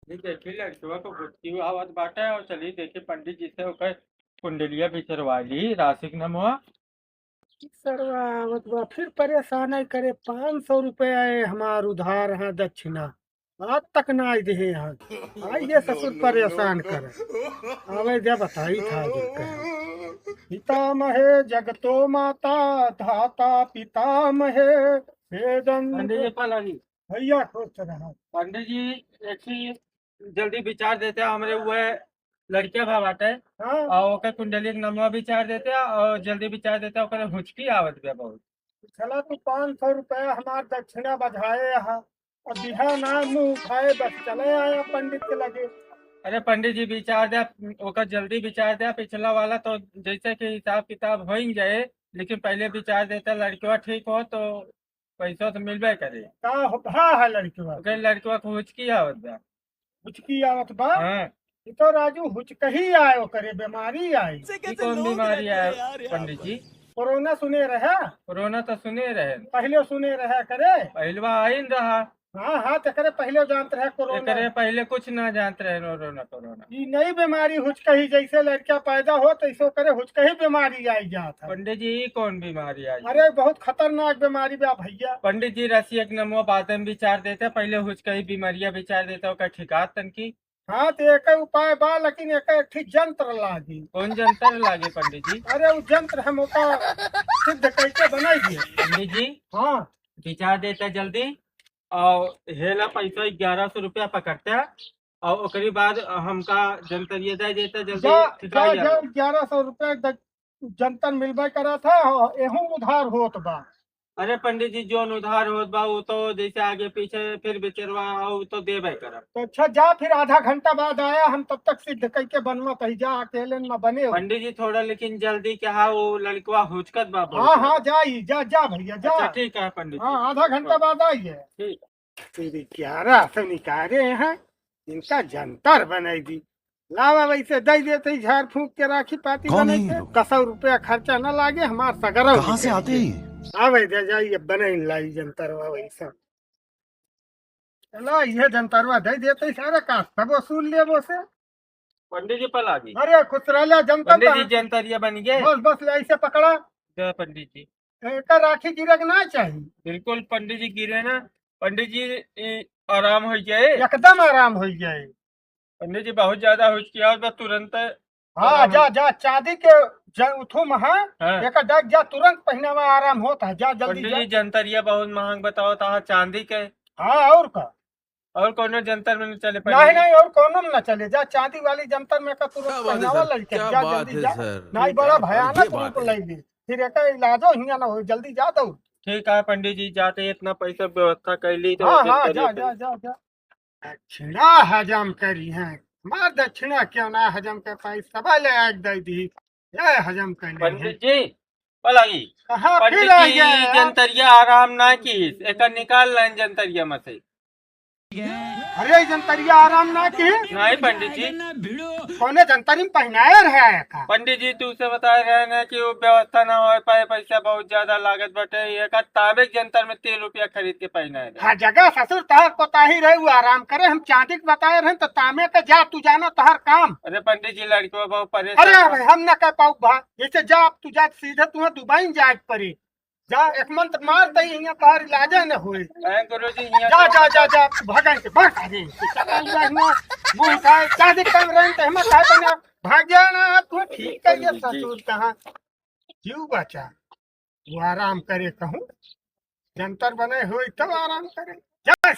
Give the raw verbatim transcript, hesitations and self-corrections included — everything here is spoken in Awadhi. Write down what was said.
ये देखी, लड़कवा को गुत्ती आवत बाटे, और चली देखी पंडित जी से ओकर कुंडलिया बिचरवा ली, राशि के नमवा। सरवा आवत बा, फिर परेशान है करे, पाँच सौ रुपया है हमार उधार है दक्षिणा, आज तक ना आई देहे हैं। आई ये ससुर परेशान करे। आवे जा बताई था जो कहे। पितामहे जगतो माता धाता पितामहे वेदन। पंडित जी, पलागी। भैया खुश रहा। पंडित जी, एक ही जल्दी विचार देते हैं, हमरे उहे लड़किया भा बाटे, हाँ। और ओकर कुंडली के नमवा विचार देते हैं, और जल्दी विचार देते हैं, ओकरे हुचकी आवत बा बहुत। चला तू पाँच सौ रुपया हमार दक्षिणा बजाए हा, और दिहा ना मुँह उठाए, बस चले आया पंडित के लगे। अरे पंडित जी, विचार दे, ओकर जल्दी विचार दे, पिछला वाला तो जैसे कि हिसाब किताब हो ही जाए, लेकिन पहले विचार देते, लड़कवा ठीक हो तो पैसा तो मिलबे करे। का हो, हाँ, हाँ, लड़कवा। ओकर लड़कवा को हुचकी आवत बा। हुचकी आवत बा? हाँ। ई तो राजू हुचकही आए ओकरे, बीमारी आई। ई कौन बीमारी आए पंडित जी? कोरोना सुने रहे? कोरोना तो सुने रहे। पहले सुने रहे करे? पहलवा आइन रहा। हाँ, हाँ, तो करे पहले जानत रहे कोरोना। एकरे पहले कुछ ना जानत रहे कोरोना, कोरोना। ई नई बीमारी हुचकही, जैसे लड़का पैदा हो, तैसे ओकरे हुचकही बीमारी आई जात है। पंडित जी, ई कौन बीमारी आई? अरे, बहुत खतरनाक बीमारी बा भैया। पंडित जी, रसिया के नमवा बाद में विचार देते, पहले हुचकही बीमारिया विचार देते, ओकर ठिकात तनकी। हाँ, तो एक उपाय बा, लेकिन एक, एक ठे जंत्र लागी। कौन जंत्र लागे पंडित जी? अरे, वो जंत्र हम ओका सिद्ध कैसे बनाई दिए। पंडित जी, हाँ। विचार देता जल्दी, और हेला पैसा ग्यारह सौ रुपया पकड़ता, और ओकरी बाद हमका जंतरिया दे देता जल्दी। जा, जा, जा, ग्यारह सौ रुपया द-, जंतर मिलबे करा था, एहू उधार होत बा। अरे पंडित जी, जोन उधार होत बा, वो तो जैसे आगे पीछे फिर बिचरवा, वो तो देबे करब। तो अच्छा, जा फिर आधा घंटा बाद आया, हम तब तक सिद्ध कइके बनवा तही जा, अकेले न बने हो। पंडित जी, थोड़ा लेकिन जल्दी क्या है, वो लड़कवा हुचकत बा बहुत हाँ, हाँ, ज्यादा। जा ही, जा, जा भैया, जा। अच्छा, ठीक है पंडित जी। हाँ, आधा घंटा बाद आइए। ठीक है। फिर ग्यारह सौ निकाले हैं, इनका जंतर बनाई दी। लावा वैसे दे देते ही झाड़ फूंक के राखी पाती कौन है बनाई ये के। लोग? कसौ रुपया खर्चा न लागे, हमार सगरौ कहाँ से निकल आते गए। हैं ये? आवे दे जाइए, बनाई लाई जंतरवा वैसा। चला, ये जंतरवा दे देते ही सारा कास तब वसूल लेबो से। पंडित जी पलागी। अरे, खुश रहला, जंतर पंडित जी, बा। जंतरिया बन गए। बस, बस, ले, ऐसे पकड़ा। जय पंडित जी। एकर राखी गिरे के ना चाही। बिल्कुल पंडित जी, गिरे ना। पंडित जी, ई आराम हो जाए। एकदम आराम हो जाए। पंडित जी, बहुत ज्यादा हुचकियात बा, तुरंत हाँ, आराम जा, हो जा, चांदी के ज-, उठो महा, हाँ। एकर डग जा, तुरंत पहिनावा आराम होत है, जा जल्दी पंडित जा। जी, जंतरिया बहुत महंग बतावत है, चांदी के। हाँ, और का? और कोनो जंतर में न चले नहीं, पंडित जी? नहीं, और कोनो में न चले। जा चांदी वाली जंतर में का तुरंत क्या बात है पहनावा सर, लड़के, क्या जा बात जल्दी है जा। सर। नहीं, ठीक बड़ा है, भयानक ये बात रूप है। लेगी। फिर एकर इलाजो हियां न हो, जल्दी जा दो। ठीक है पंडित जी, जाते इतना पैसा व्यवस्था कर ली तो हाँ, हाँ, जंतरिया जा, पे। जा, जा, जा। दक्षिणा हजम करी है, हमार दक्षिणा क्यों ना हजम कर पाई, सब ले आग दे दी, ये हजम कर ले पंडित है। जी, पलागी। कहाँ पंडित फिर आ जी, गया यार? जंतरिया आराम ना की, एकर निकाल लें जंतरिया में से। अरे, जंतरिया आराम ना की? नहीं पंडित जी। कौने जंतरी में पहनाए रहे का? पंडित जी, तू से बताए रहे ना कि वो व्यवस्था ना हो पाए, पैसा बहुत ज्यादा लागत बाटे, एकर ताबे जंतर में तीन रुपया खरीद के पहनाए रहे। हाँ, जगह ससुर तहर कोताही रहे, वो आराम करे, हम चांदी के बताए रहे तो तामे के जा, तू जानो तहर काम। अरे पंडित जी, लड़कवा बहुत परेशान अरे बा। भाई, हम ना कह पाऊ भा, जैसे जा, तू जा सीधे तुम्हें दुबई जाए के पड़ी। जा, एक मंत्र मार तई, हियां तोहार इलाजे न होई। हैं गुरुजी, हियां जा, तो जा, जा, जा, तू भाग यहाँ से, भाग, भाग यहाँ से। चला जा, हियां मुंह उठाए, चांदी काम रहन, तो हिम्मत है, तने भाग जा ना, तू ठीक कर ये जी, जी। ससुर कहाँ। जीव बचा, वो आराम करे कहूँ, जंतर बने होई, तब आराम करे। जा,